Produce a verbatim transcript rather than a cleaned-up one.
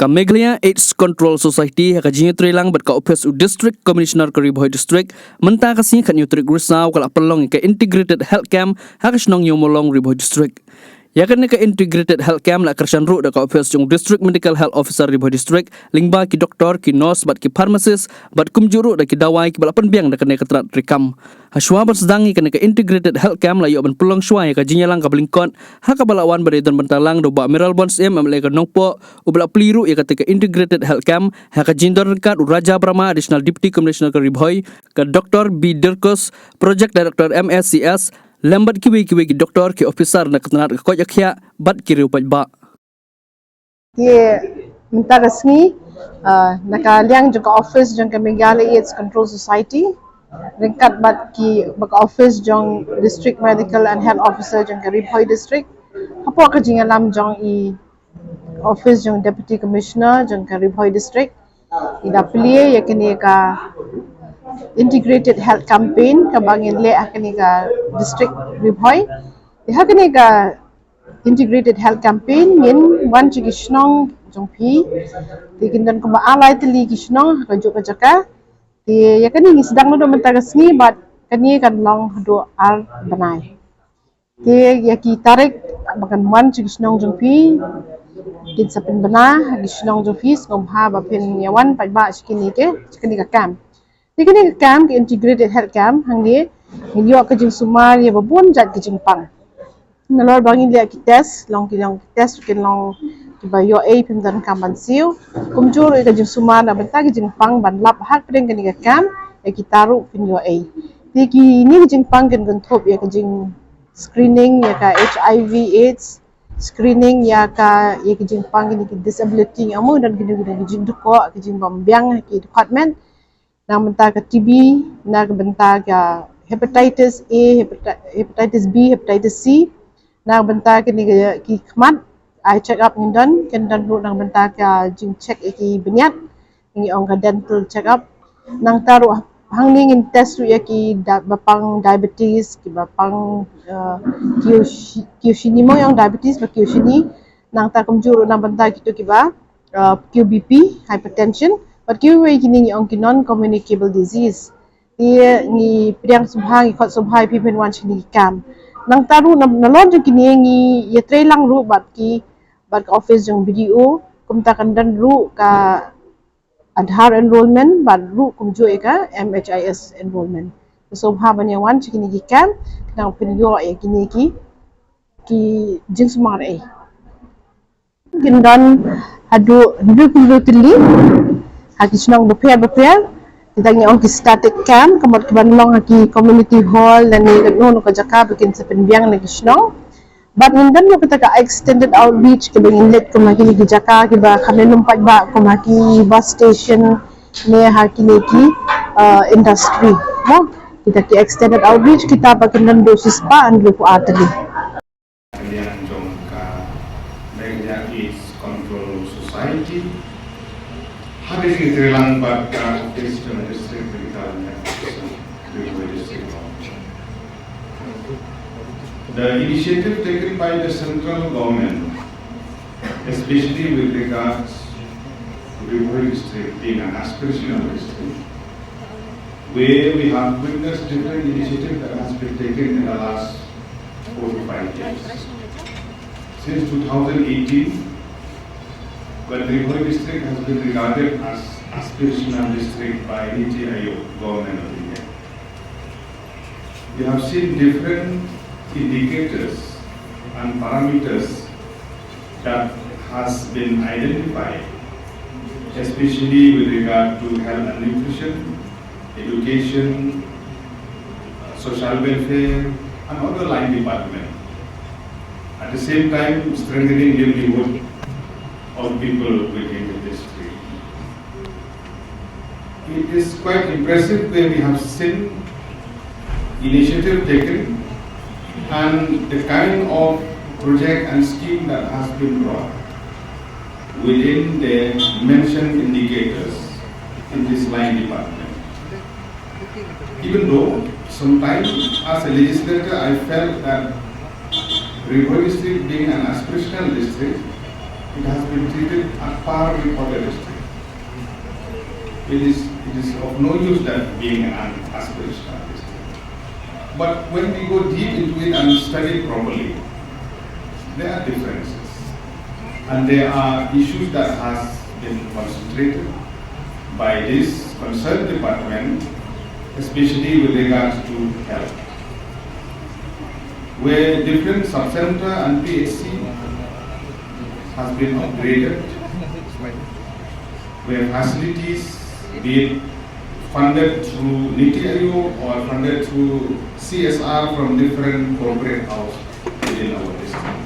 Ka Meghalaya AIDS Control Society ha ka jingïatreilang bad ka ophis u District Commissioner ka Ri Bhoi District mynta ka sngi khathynñiew tarik Risaw ka la pynlong ïa ka Integrated Health Camp ha ka shnong Ïewmawlong, Ri Bhoi District. Ïa kane ka Integrated Health Camp la kyrshan ruh da ka ophis jong District Medical Health Officer Ri Bhoi District lyngba ki doktor, ki nurse bad ki pharmacist bad kumjuh ruh da ki dawai kiba la pynbiang da kane ka tnat treikam. Hashwa ban sdang ïa kane ka Integrated Health Camp la ïoh ban pynlong shwa ïa ka jingïalang kaba lyngkot ha kaba la wan ban ïadon bynta lang da u Bah Mayralborn Syiem, M L A ka Nongpoh, uba la plie ruh ïa kata ka Integrated Health Camp ha ka jingdon ryngkat u Raja Brahma, Additional Deputy Commissioner ka Ri Bhoi, ka Doctor B Dirkus, Project Director M S C S, lem bad kiwei kiwei ki doktor, ki officer na ka tnat ka koit ka khiah bad ki riew paidbah. Te mynta ka sngi, ah, na ka liang jong ka office jong ka Meghalaya AIDS Control Society ryngkat bad ki, bad ka office jong District Medical and Health Officer jong ka Ri Bhoi District, hapoh ka jingïalam jong i office jong Deputy Commissioner jong ka Ri Bhoi District, i da plie ïa kane ka Integrated Health Campaign kaba ngin leh ha kane ka District Ri Bhoi. Te ha kane ka Integrated Health Campaign ngin wan sha ki shnong jong phi. Te kin don kumba ar lai tylli ki shnong ha kajuh ka jaka. Te ïa kane ngi sdang naduh mynta ka sngi bad kane kan long haduh ar bnai. Te ïa ki tarik ba kan wan sha ki shnong jong phi kin sa pynbna ha ki shnong jong phi, sngewbha ba phin ïa wan paidbah sha kine ki, sha kine ka camp. Te kane ka camp, ka Integrated Health Camp hangne, ngin ïoh ka jingsumar ïa ba bun jait ka jingpang. Nalor ba ngin leh ki test, long ki, long ki test kin long kiba ïoh ei pyndonkam ban siew. Kumjuh ruh ïa ka jingsumar na bynta ka jingpang ban lap hapdeng kane ka camp ïa kita ruh kin ïoh ei. Te kine ki jingpang kin kynthup ïa ka jing screening ïa ka HIV AIDS, screening ïa ka, ïa ka jingpang kine ki disability, ïa mo don kine ki jingdukok, ki jingbym biang ki department. Na bynta ka TB, na bynta ka hepatitis A, hepati-, hepatitis B, hepatitis C, na bynta kine ki, ki khmat, eye check up ngin don, kin don ruh na bynta ka jingcheck ïa ki bniat, ngi ong ka dental check up. Nangta ruh hangne ngin test ruh ïa ki da-, ba pang diabetes, kiba pang, eh, kiew shi-, kiew shini, mo ong diabetes ba kiew shini. Nangta kumjuh ruh na bynta kito kiba, eh, kiew BP, hypertension, bad kiwei kine ngi ong ki non communicable disease. Te ngi pdiang sngewbha, ngi khot sngewbha ïa phi phin wan sha kine ki camp. Nangta ruh na, nalor jong kine ngi ïatreilang ruh bad ki, bad ka office jong BDO, kumta kan don ruh ka Aadhaar enrollment bad ruh kumjuh ïa ka MHIS enrollment. Sngewbha ban ïa wan sha kine ki camp, khnang phin ïoh ïa kine ki, ki jingsumar ei. Kin don haduh hynriew phew tylli ha ki shnong bapher bapher. Kita ngi ong ki static camp, ka mut ki ban long ha ki community hall lane kano kano ka jaka ba kin sa pynbiang na ki shnong. Bad ngin don ruh kita ka extended outreach kiba ngin leit kum ha kine ki jaka kiba kham lyngngoh paidbah, kum ha ki bus station ne ha kine ki, uh, industry. Mo, kita ki extended outreach kita ba kin don haduh shispah hynriew phew ar tylli. Ka liang jong ka Meghalaya AIDS Control Society, ha ka jingïatreilang bad ka office jong district, ka Ri Bhoi District. The initiative taken by the central government, especially with regards to Ri Bhoi District being an aspirational district, where we have witnessed different initiatives that has been taken in the last four to five years. Since two thousand eighteen, when Ri Bhoi District has been regarded as aspirational district by NITI Aayog, Government of India, we have seen different indicators and parameters that has been identified, especially with regard to health and nutrition, education, social welfare, and other line department. At the same time, strengthening livelihood of people within the district. It is quite impressive where we have seen initiative taken and the kind of project and scheme that has been brought within the mentioned indicators in this line department. Even though sometimes as a legislator I felt that Ri Bhoi district being an aspirational district, It has been treated at par with other districts. It is, it is of no use that being an aspirational district. But when we go deep into it and study it properly, there are differences. And there are issues that has been concentrated by this concerned department, especially with regards to health, where different sub-center and P H C has been upgraded, where facilities, be it funded through NITI Aayog or funded through C S R from different corporate house within our district.